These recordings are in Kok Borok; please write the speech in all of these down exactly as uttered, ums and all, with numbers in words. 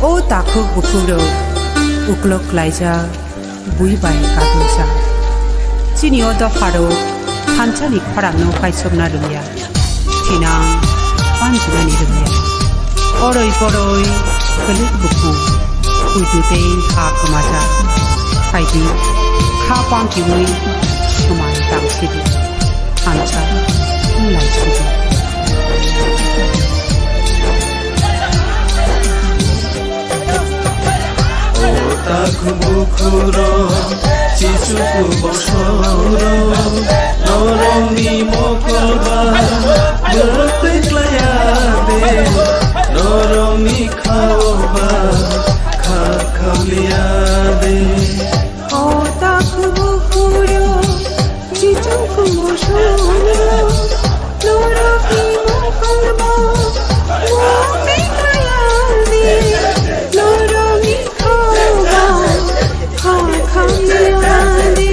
O takhuk bukhuk rok uklok klaijak, bui bai kadujak. Chini o dopha rok thansa ni khorang no kaisokna rwya, thinang panjina ni rwya. Oroi poroi kwlwk bukhuk, kuitu tei ha kwmajak. Phaidi, kha pangkiwi swmai tang sidi. Thansa wng lai sidi. O takhuk bukhuk rok, chichuku bosong rok, norokni mokol ba bwrwk twi klaiya de, norokni khao ba kha khamliya de. O takhuk bukhuk rok, chichuku bosong rok, norokni mokol ba bwrwk twi klaiya de, norokni khao ba kha khamliya de.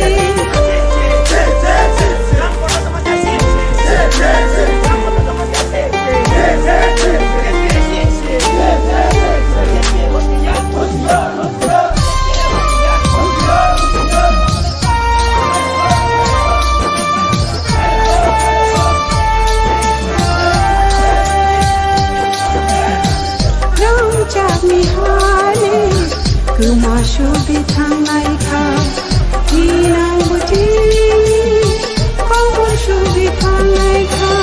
Rangchakni hale kwma subi thangnai kha, hinang buji khobor subi thangnai kha.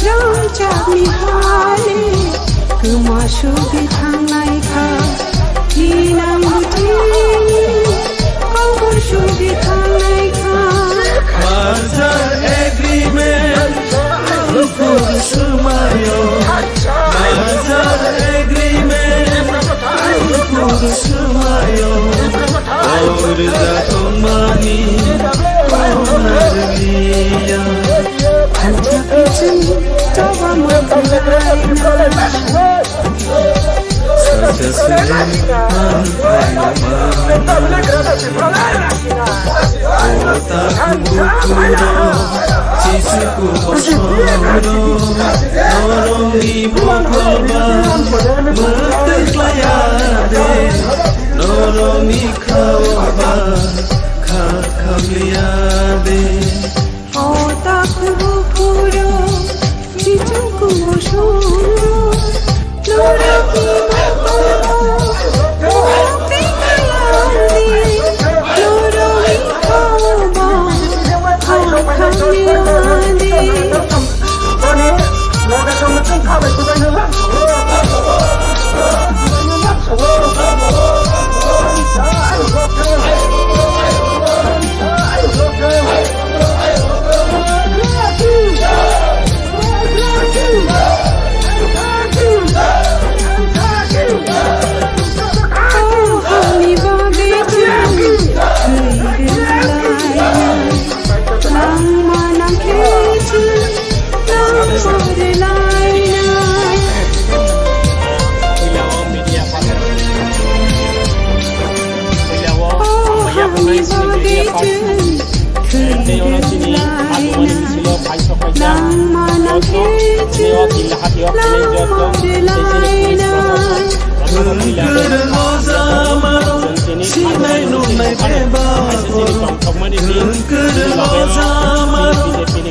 Rangchakni hale kwma subi thangnai kha, hinang buji khobor subi thangnai kha. Merger agreement, Merger agreement, Norokni khao ba kha khamliya de. O takhuk bukhuk rok, chichuku bosong rok, norokni mokol ba bwrwk twi klaiya de, norokni khao ba kha khamliya de.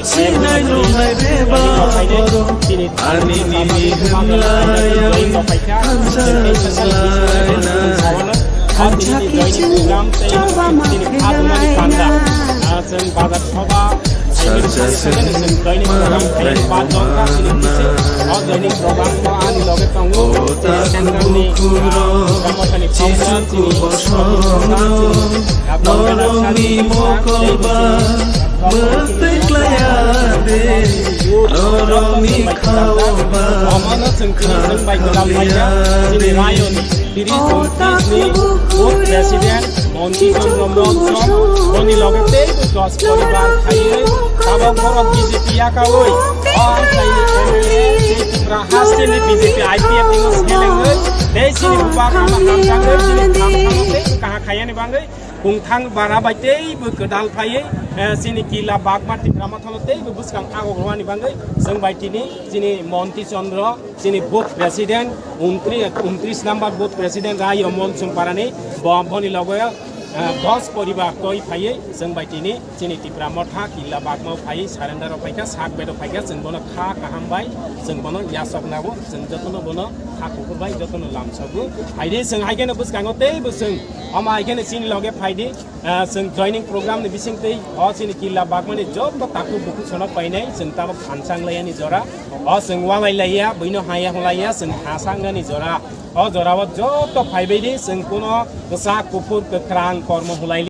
Sinai nungnai bebak borok ani nini hwnlaiya thansa wnglaina. Thansa kiching choba ma khlaina. Sarsa sengma khlaima mana. O takhuk bukhuk rok, chichuku bosong rok, norokni mokol ba bwrwk twi klaiya de, norokni khao ba khamliya de. Tiri Chowtris ni Board President Monti Chandra Monson, boni loge tei dos poribar khaiwi tabok borok B J P yakaui o amchaini M L A tei Tripura hasteni B J P I P F T no selengwi tei chini bubagrano hamjakgwi chini khamsano tei kaha khaiyani bagwi kungthang bara bai teibo kwdal phaiwi Eh, chini Killa Bagma Tipra Motha no teibo bwskang agok rwani bagwi chwng bai tini chini Monti Chandra, chini booth president, untri-, untris number booth president Rai Omol Chumparani, bo-, boni logo, eh, dos poribar toi phaiwi chwng bai tini chini Tipra Motha Killa Bagma phaiwi surrender o phaikha, sak bedo phaikha, chwng bono kha kaham bai chwng bono yasok nago, chwng jotono bono kha kuphur bai jotono lamsogo. Phaidi chwng hai kheno bwskango teibo chwng omo hai kheno chini loge phaidi. Ah, chwng joining program ni bising twi o chini Killa Bagmani joto takhuk bukhuk sono painai chwng tabuk phanchang layani jora. O chwng walai laiya, buino haya hulaiya, chwng hasang nani jora. O jora o joto phaibai di, chwng kuno kwchak kuphur kwkrang kormo hulai